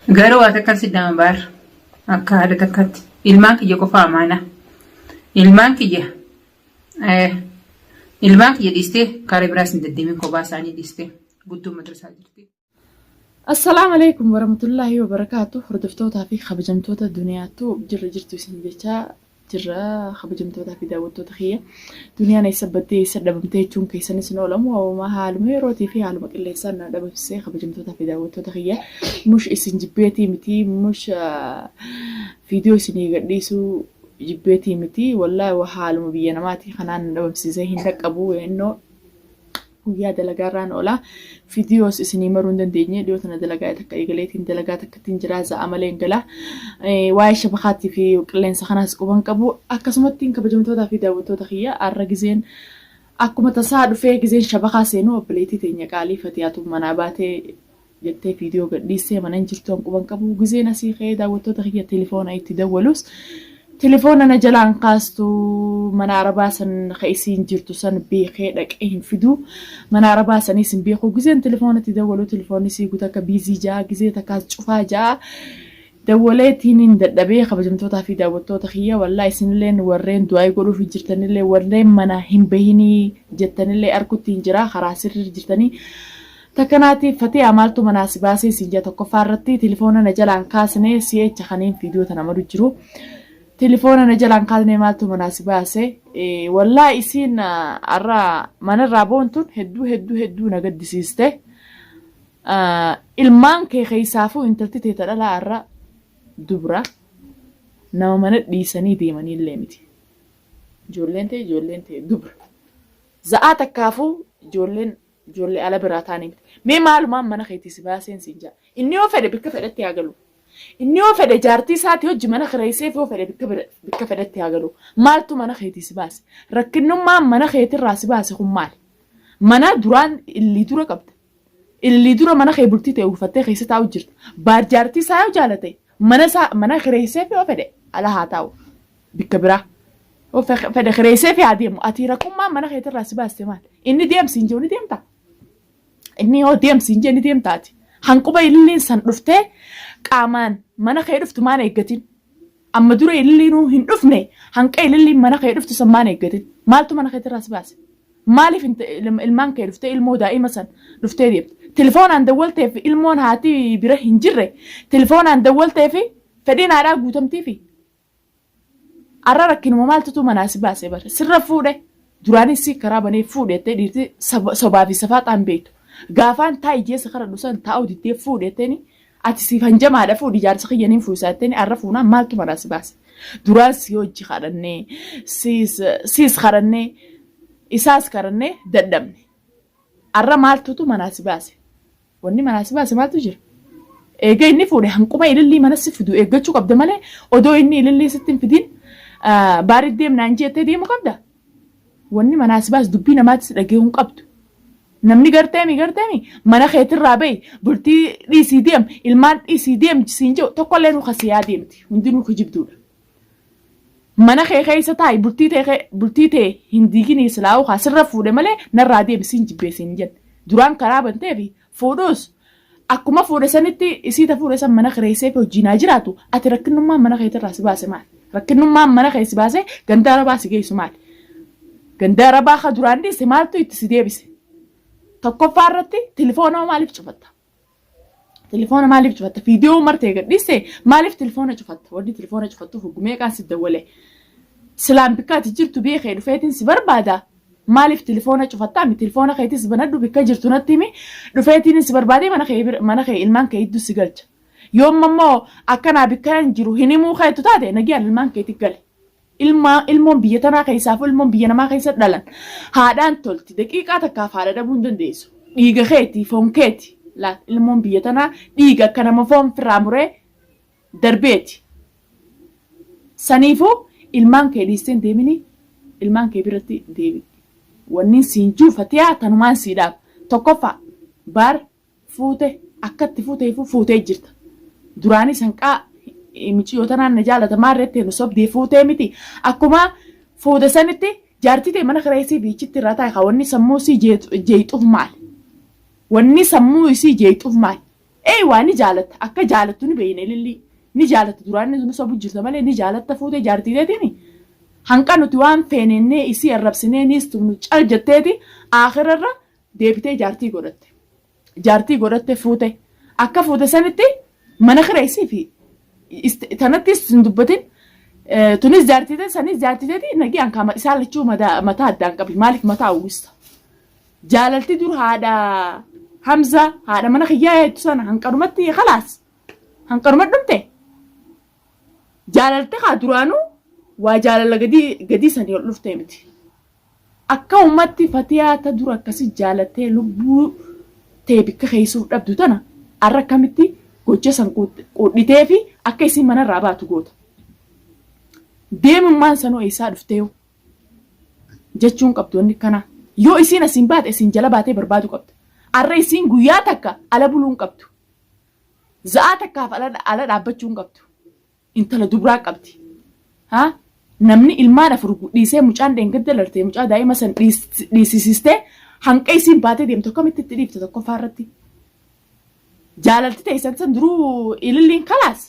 Garuu waa takkan si dhama baar. Akka haadha takkatti. Ilmaan kiyya qofa amaana. Ilmaan kiyya. Ilmaan kiyya dhiistee karaa biraas hin deddeemin kophaa isaanii dhiistee. Guddoon madrasaa jirti. Assalaamu alaikum warahmatullaahi wabarakaatu. Hordoftootaa fi kabajamtoota duniyaattuu jirra jirtu isin jechaa jirra kabajamtootaa fi daawwattoota kiyya. Duniyaan eessa baddee eessa dhabamtee jechuun keessanis hin oolamu. Hawama haaluma yerootii fi haaluma qilleensaan na dhabamsisee kabajamtootaa fi daawwattoota kiyya. Mush isin jibbeetii miti mush viidiyoo isinii gadhiisuu jibbeetii miti. Wallaahi haaluma biyya namaatii kanaan na dhabamsiisee hin dhaqqabu ennoo. Guyyaa dalagaarraan oola. Viidiyoos isinii maruu hin dandeenye. Dhiyoo tana dalagaa takka eegaleetiin dalagaa takkattiin jira. Za'a malee hin gala. Waa'ee shabakaatii fi qilleensa kanaas quban qabu. Akkasumatti kabajamtootaa fi daawwattoota kiyya har'a gizeen akkuma tasaa dhufee gizeen shabakaa seenu obboleettii teenya qaalii Fatiyaatu manaa baatee jettee viidiyoo gadhiistee mana hin jirtu an quban qabu gizeen asii ka'ee daawwattoota kiyya telefoona itti dawwalus telefoona na jalaan kaastu mana arabaa san ka isiin jirtu san beekee dhaqee hin fidu mana arabaa saniis hin beeku gizeen telefoona itti dawwalu telefoonni sii guta akka biizii ja'a gizee takkaas cufaa ja'a dawwaleetiin hin dadhabee kabajamtootaa fi daawwattoota kiyya wallaa isinilleen warreen du'aa godhuuf jirtanillee warreen mana hin bahinii jettanillee arkutti hin jira karaa sirrii jirtanii Takkanaati Fatiyaa maaltu manaa si baasee siin jaa tokkoffaa irratti tilifoona na jalaan kaasne si'echa kaniin viidiyoo tana maru jiru. Tilifoona na jalaan kaasne maaltu manaa si baase wallaahi isiin har'a manarraa boontun hedduu hedduu hedduu na gaddisiiste. Ilmaan kee keessaafuu intalti teeta dhalaa har'a dubra nama mana dhiisanii deemanii illee miti. Ijoolleen tee ijoolleen tee dubra. Za'aa takkaafuu ijoolleen Ijoollee ala biraa taanii miti. Mee maalumaan mana keetii si baaseen siin jaa. Inni yoo fedhe bikka fedhetti haa galu. Inni yoo fedhe jaartii isaatii hojji mana kireesseef yoo fedhe bikka bikka fedhetti haa galu. Maaltu mana keetii si baase? Rakkinnummaan mana keetirraa si baase kun maali? Mana duraan illii dura qabda. Illii dura mana kee bultii ta'e uwwifattee keessa taa'u jirta. Baar jaartii isaa yoo jaalate mana isaa mana kireesseef yoo fedhe ala haa taa'u. Bikka biraa. Yoo fedhe kireessee fi haa deemu. Ati rakkummaan mana keetirraa si baaste maali? Inni deem siin jiru ni deemta. Inni yoo deem siin jee ni deemta ati. Hanquba ililliin san dhuftee qaamaan mana kee dhuftu maan eeggatin. Amma dura ililliinuu hin dhufne hanqa ililliin mana kee dhuftu san maan eeggatin. Maaltu mana keetirraa si baase? Maaliif ilmaan kee dhuftee ilmoo daa'ima san dhuftee deemte? Telefoonaan dawwalteef ilmoon haati bira hin jirre telefoonaan dawwalteef fedhiin haadhaa guutamtiifi. Arra rakkinuma maaltutu manaa si baase bar. Sirra fuudhe. Duraanis si karaa banee fuudhe jettee dhiirti sobaa fi safaaxaa hin beektu. Gaafaan taa'i jeessa kadhadhu san taa'uu diddee fuudhe jetteeni ati siif hanjamaadha fuudhi jaarsa kiyya niin fuusaa jetteeni arra fuunaan maaltu manaa si baase. Duraan si hojji kadhannee siis siis kadhannee isaas kadhannee dadhabne. Arra maaltutu manaa si baase. Wanni manaa si baase maaltu jira? Eega inni fuudhe hanquma ilillii mana si fidu eeggachuu qabda malee odoo inni ilillii sitti hin fidin baarii deemnaan jettee deemuu qabda. Wanni manaa si baase dubbii namaatis dhagahuu hin qabdu. Namni garteemi garteemi mana keetirraa bahi bultii dhiisii deem ilmaan dhiisii deem siin jedhu tokkollee nu kasii yaadee miti hundinuu kijibduudha. Mana kee keessa taa'i bultii tee bultii tee hin diiginii silaa'uu kaa sirra fuudhe malee narraa deemi siin jibbee siin hin jenne. Duraan karaa banteefi fuudhus akkuma fuudhe sanitti isii ta fuudhe san mana kireessee fi hojiin haa jiraatu ati rakkinnummaan mana keetirraa si baase maali? Rakkinnummaan mana kee si baase ganda arabaa si geessu maali? Ganda arabaa ka duraan dhiiste maaltu itti si deebise? Tokkoffaa irratti tilifoona maaliif cufatta? Tilifoona maaliif cufatta? Viidiyoo martee gadhiiste maaliif tilifoona cufatta? Wanni tilifoona cufattuuf gumeeqaan si dawwale. Silaan bikka ati jirtu beekee dhufeetiin si barbaada. Maaliif tilifoona cufattaa mi tilifoona keetis banadhu bikka jirtu natti himi dhufeetiin si barbaadee mana kee mana kee ilmaan kee iddoo si galcha. Yoom ammoo akkanaa bikka hin jiru hin himuu keetu taate nagiyaan ilmaan keetti gale. Ilmaa ilmoon biyya tanaa keessaafuu ilmoon biyya namaa keessa dhalan haadhaan tolti daqiiqaa takkaaf haadha dhabuu hin dandeessu. Dhiiga keeti foon keeti laal ilmoon biyya tanaa dhiiga akka nama foon firraa muree darbeeti. Saniifuu ilmaan kee dhiistee hin deemini ilmaan kee biratti deebi'i. Wanni siin jiru fatiyaa tanumaan sii dhaaba. Tokkoffaa baar fuute akka itti fuuteefuu fuutee jirta. Duraanis hanqaa miciyyoo tanaan na jaalata maarree itti nu sobdee fuutee miti. Akkuma fuute sanitti jaartii ta'e mana kireessii biichitti irraa taa'e haa wanni sammuu isii jeexuuf maali? Wanni sammuu isii jeexuuf maali? Eeywaa ni jaalatta akka jaalattu ni beeyna ilillii ni jaalatta duraan nu sobu jirta malee ni jaalatta fuutee jaartii teetiimi hanqa nuti waan feeneennee isii arrabsinee niis tumnu cal jetteeti aakhirarra deebitee jaartii godhatte jaartii godhatte fuute akka fuute sanitti mana kireessii fi tanattis hin dubbatin tunis jaartii teeti sanis jaartii teeti nagiyaan kaama isaan lachuu mataa addaan qabi maaliif mataa uwwista. Jaalalti dur haadha Hamza haadha mana kiyyaa jettu sana hanqanumatti kalaas hanqanuma dhumte. Jaalalti kaa duraanuu waa jaalala gadii gadii sanii ol dhuftee miti. Akka ummatti Fatiyaa ta dur akkasi jaalattee lubbuu tee bikka keessuuf dhabdu tana arra akkamitti gocha san quudhitee fi akka isiin manarraa baatu goota. Deemummaan sanuu eessaa dhufteeyu? Jechuun qabdu wanni akkanaa. Yoo isiin asiin baate asiin jala baatee barbaadu qabda. Arra isiin guyyaa takka ala buluu hin qabdu. Za'aa takkaaf ala, ala dhaabbachuu hin qabdu. Intala dubraa qabdi. Ha? Namni ilmaan afur dhiisee mucaan dheengadda lartee mucaa daa'ima san dhiisisiistee hanqa isiin baatee deemtu akkamitti itti dhiifte tokkoffaa irratti. Jaalalti teessan san duruu ililliin kalaas.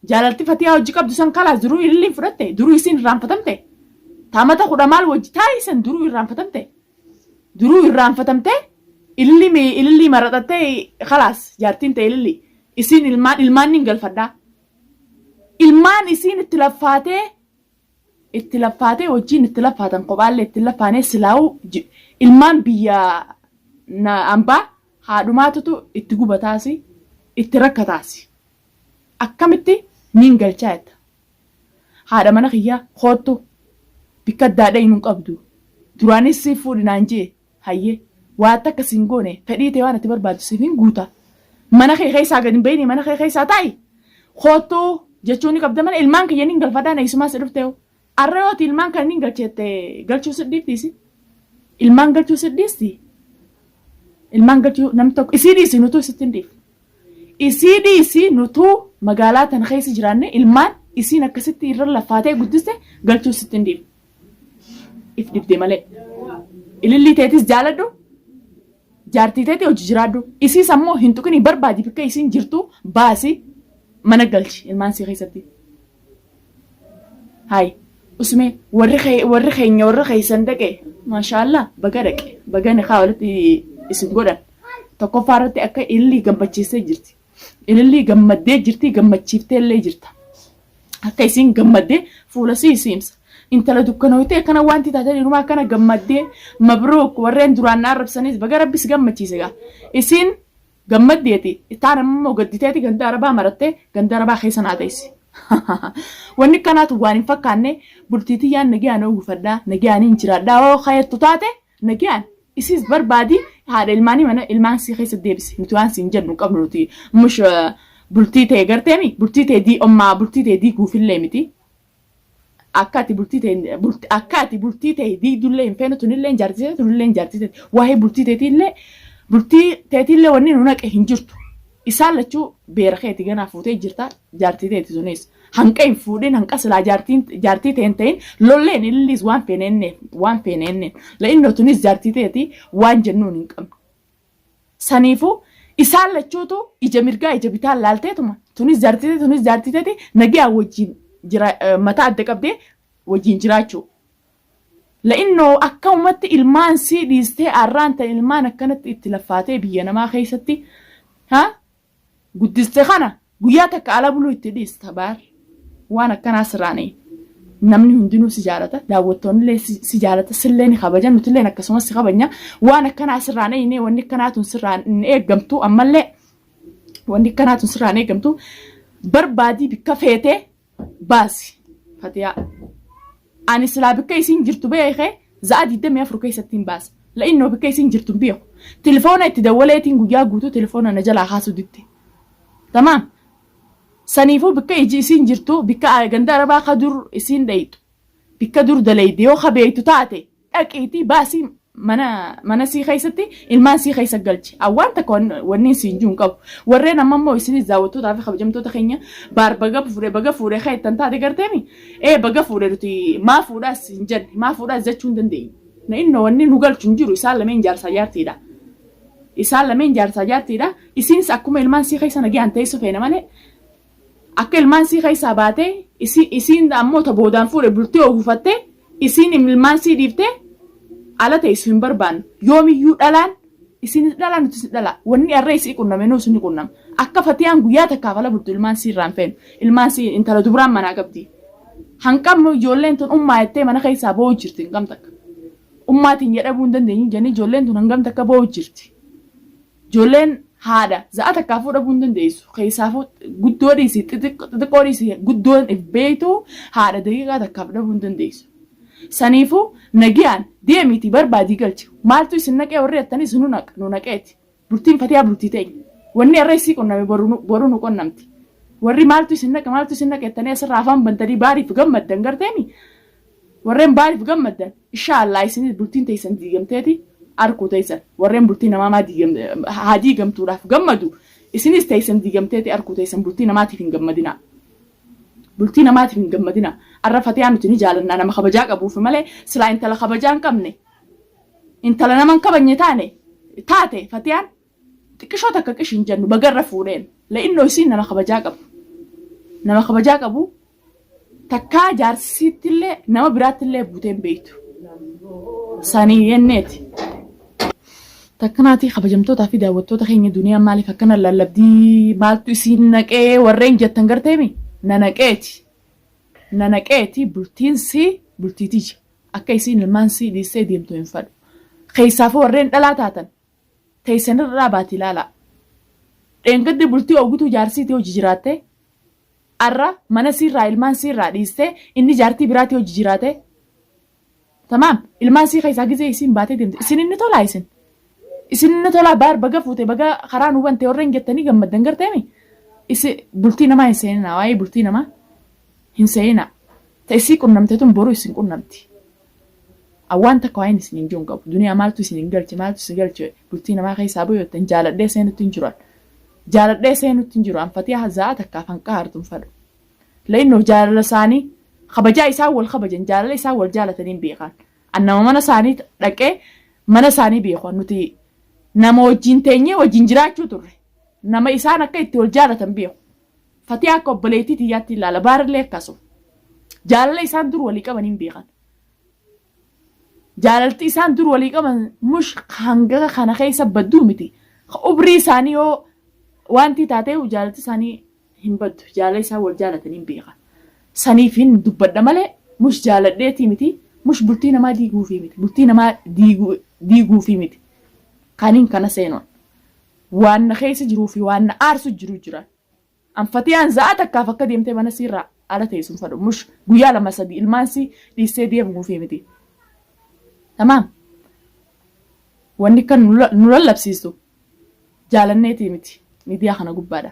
Jaalalti fatiyaa hojji qabdu san kalaas duruu ililliin fudhatte duruu isiin irraanfatamte taamata kudha maal wajji taa'i san duruu irraanfatamte duruu irraanfatamte ilillii mi ilillii maraxatte kalaas jaartiin ta'e ilillii isiin ilmaan ilmaan nin galfadhaa ilmaan isiin itti laffaatee itti laffaatee wajjiin itti laffaatan kophaallee itti laffaanee silaa'uu ilmaan biyya na ambaa haadhumaatutu itti gubataasi itti rakkataasi. Akkamitti niin galchaa jetta. Haadha mana kiyyaa koottu bikka addaa dhaynu hin qabdu. Duraanis siif fuudhi naan je'e hayyee waa takka siin goone fedhii tee waan ati barbaaddu siifin guuta. Mana kee keessaa gad hin bayinii mana kee keessaa taa'i. Koottu jechuu ni qabda malee ilmaan kiyya nin galfadhaa eessumaa si dhufteehu. Arra yoo ati ilmaan kana nin galcha jette galchuu si dhiifti isin? Ilmaan galchuu si dhiisti? Ilmaan galchuu namni tokko isii dhiisi nutuu sitti hin dhiifnu. Isii dhiisi nutuu magaalaa tana keessa jiraanne ilmaan isiin akkasitti irra laffaatee guddiste galchuu sitti hin dhiifnu. If dhibde malee. Ilillii teetis jaaladhu. Jaartii teeti hojii jiraadhu. Isiis ammoo hin tuqinii barbaadi bakka isiin jirtu baasi mana galchi ilmaan sii keessatti. Hay usmee warri kee warri keenya warri keessan dhaqe maashaallah baga dhaqe baga nikaa walitti isin godhan tokkoffaa irratti akka ilillii gammachiistee jirti ilillii gammaddee jirti gammachiiftee illee jirta akka isiin gammaddee fuula sii siimsa intala dukkanooytee akkana wanti taatee dhiirumaa akkana gammaddee mabruuk warreen duraan na arrabsanis baga rabbi si gammachiise gaa isiin Gammaddeeti taan ammoo gadditeeti ganda arabaa marattee ganda arabaa keessa naa teessi. Wanni akkanaatu waan hin fakkaanne bultii tiyyaan nagayaan uwwifadhaa nagayaan hin jiraadhaa hoo kayattu taate nagayaan isiis barbaadi haadha ilmaanii mana ilmaan sii keessa deebisi nuti waan siin jennu hin qabnu nuti mush bultii ta'e garteemi bultii ta'e dii ommaa bultii ta'e diiguufillee miti. Akka ati bultii ta'e bulti akka ati bultii ta'e diigdullee hin feenu tunillee jaartii ta'e tunillee jaartii ta'e waa'ee bultii teetiillee bultii teetiillee wanni nu naqe hin jirtu. Isaan lachuu beera keeti ganaa fuutee jirta jaartii teeti sunis hanqa hin fuudhin hanqa silaa jaartiin jaartii ta'e hin ta'in lolleen ililliis waan feeneenne waan feeneenne la'innoo tunis jaartii teeti waan jennuun hin qabnu. Saniifuu isaan lachuutu ija mirgaa ija bitaan laalteetuma tunis jaartii teeti tunis jaartii teeti nagayaan wajjin jira mataa adda qabdee wajjin jiraachuu. La'innoo akkamumatti ilmaan sii dhiistee arraan tan ilmaan akkanatti itti laffaatee biyya namaa keessatti ha guddiste kana guyyaa takka ala buluu itti dhiista baar waan akkanaa sirraanii namni hundinuu si jaalata daawwattoonnillee si jaalata sillee ni kabaja nutilleen akkasumas si kabajna waan akkanaa sirraan eeynee wanni akkanaa tun sirraan hin eeggamtu ammallee wanni akkanaa tun sirraan eeggamtu barbaadii bikka feetee baasi fatiyaa ani silaa bikka isiin jirtu beeke za'a 24 keessatti hin baasa la'innoo bikka isiin jirtu hin beeku telefoona itti dawwaleetiin guyyaa guutuu telefoona na jalaa kaasuu didde tamaam saniifuu bikka iji isiin jirtu bikka ganda arabaa ka dur isiin dhayxu bikka dur dalayde yoo ka beeytu taate dhaqiitii baasii mana mana sii keessatti ilmaan sii keessa galchi. An waan takka wanni siin jiru hin qabu. Warreen amma immoo isinis daawwattootaa fi kabajamtoota keenya baar baga fuudhe baga fuudhe kan ittan taate garteemi ee baga fuudhe nuti maa fuudhaas hin jenne maa fuudhaas jechuu hin dandeenyu. Na innoo wanni nu galchu hin jiru isaan lameen jaarsaa jaartiidha. Isaan lameen jaarsaa jaartiidha. Isiinis akkuma ilmaan sii keessa nagayaan teessu feena malee akka ilmaan sii keessaa baatee isiin ammoo ta boodaan fuudhe bultii oogufattee isiin ilmaan sii dhiiftee ala teessu hin barbaannu. Yoomiyyuu dhalaan isiinis dhalaa nutis dhalaa. Wanni arra isii qunname nuus ni qunnama. Akka Fatiyaan guyyaa takkaaf ala bultu ilmaan sii irraa hin feenu. Ilmaan sii intala dubraan manaa qabdi. Hanqamnu ijoolleen tun ummaa jettee mana keessaa boo'u jirti hangam takka. Ummaatiin jedhamuu hin dandeenyu jennee ijoolleen tun hangam takka boo'u jirti. Ijoolleen haadha za'a takkaafuu dhabuu hin dandeessu. Keessaafuu guddoo dhiisi xixiqqoo dhiisi guddoon if beektu haadha daqiiqaa takkaaf dhabuu hin dandeessu. Saniifuu nagiyaan deemiitii barbaadii galchi. Maaltu isin naqee warri jettanis nu naqeeti. Bultiin Fatiyaa bultii teenya. Wanni har'a isii qunname boru nu qunnamti. Warri maaltu isin naqe maaltu isin naqe jettanii asirraa afaan bantanii baariif gammaddan garteemi. Warreen baariif gammaddan inshaa Allah isinis bultiin teessan diigamteeti arkuu teessan. Warreen bultii namaa maa diigam haa diigamtuudhaaf gammadu isinis teessan diigamteeti arkuu teessan bultii namaatiif hin gammadinaa. Bultii namaatiif hin gammadinaa. Arra Fatiyaa nuti ni jaalannaa nama kabajaa qabuuf malee silaa intala kabajaa hin qabne intala nama hin kabajne taane taate Fatiyaan xiqqishoo takka qish hin jennu baga irra fuudheen la'innoo isiin nama kabajaa qabu nama kabajaa qabu takkaa jaarsisiittillee nama biraattillee buutee hin beektu sanii jenneeti. Takkanaatii kabajamtootaa fi daawwattoota keenya duniyaan maaliif akkana lallabdii maaltu isiin naqee warreen jettan garteemi na naqeeti na naqeeti bultiin si bultii tiyya. Akka isiin ilmaan sii dhiistee deemtu hin fadhu. Keessaafuu warreen dhalaa taatan teessan irra dhaabaati ilaalaa. Dheengadda bultii ogutuu jaarsiitii hojii jiraattee arra mana siirraa ilmaan siirraa dhiistee inni jaartii biraatii hojii jiraatee tamaam ilmaan sii keessaa gizee isiin baatee deemte isin inni tolaa isin isin inni tolaa baar baga fuute baga karaa nu bante warreen jettanii gammaddan garteemi isi bultii namaa hin seeninaa waa'ee bultii namaa hin se'inaa. Ta isii qunnamte tun boru isin qunnamti. An waan takka waa'een isin hin jiru hin qabu. Duniyaa maaltu isin hin galche maaltu isin galche bultii namaa keessaa bahu jettan jaaladhee seenutti hin jiru an. Jaaladhee seenutti hin jiru an Fatiyaa za'a takkaaf hanqa hartu hin fadhu. La'innoo jaalala isaanii kabajaa isaan wal kabajan jaalala isaan wal jaalataniin beekan. An nama mana isaanii dhaqee mana isaanii beeku an nuti nama wajjin teenyee wajjin jiraachuu turre. Nama isaan akka itti wal jaalatan beeku. Fatiyaa akka obboleettii tiyyaatti ilaala. Baarillee akkasuma. Jaalala isaan dur walii qaban hin beekan. Jaalalti isaan dur walii qaban mush hanga kana keessa badduu miti. Umrii isaanii yoo wanti taatee jaalalti isaanii hin baddu. Jaalala isaan wal jaalatan hin beekan. Saniif hin dubbadha malee mush jaaladheetii miti. Mush bultii namaa diiguufii miti. Bultii namaa diiguufii miti. Kaniin kana seenuun. Waan na keessa jiruu fi waan na aarsu jiru jira. An Fatiyaan za'aa takkaaf akka deemtee mana siirraa ala teessu hin fadhu. Mush guyyaa lama sadi ilmaan si dhiissee deemuufii miti. Tamaam. Wanni kan nu lallabsiistu jaalanneetii miti. Miidiyaa kana gubbaadha.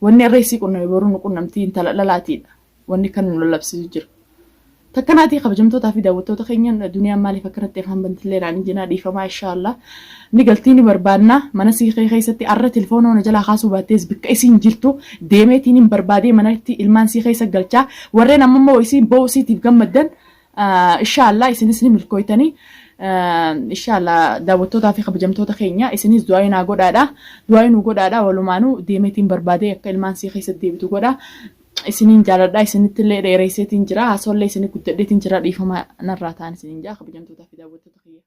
Wanni irra isii qunname boruu nu qunnamtii intala dhalaatiidha. Wanni kan nu lallabsiisu jira. Takkanaatii kabajamtootaa fi daawwattoota keenya duniyaan maaliif akkanatti afaan bantillee naan hin jenaa dhiifamaa inshaallah. Ni galtii ni barbaanna mana siiqee keessatti arra telefoona na jalaa kaasuu baattees bikka isiin jirtu deemeetiin hin barbaadee manatti ilmaan sii keessa galchaa warreen amma immoo isiin ba'uu isiitiif gammaddan inshaallah isinis ni milkooytanii. Inshaallah daawwattootaa fi kabajamtoota keenya isinis du'aa naa godhaadha. Du'aa nu godhaadha walumaanuu deemeetiin barbaadee akka ilmaan sii keessatti deebitu godha. Isiniin jaaladha isinitti illee dheeresseetiin jira haasawallee isinii guddadheetiin jira dhiifama narraa ta'an isiniin jaa kabajamtootaa fi daawwattoota kiyya.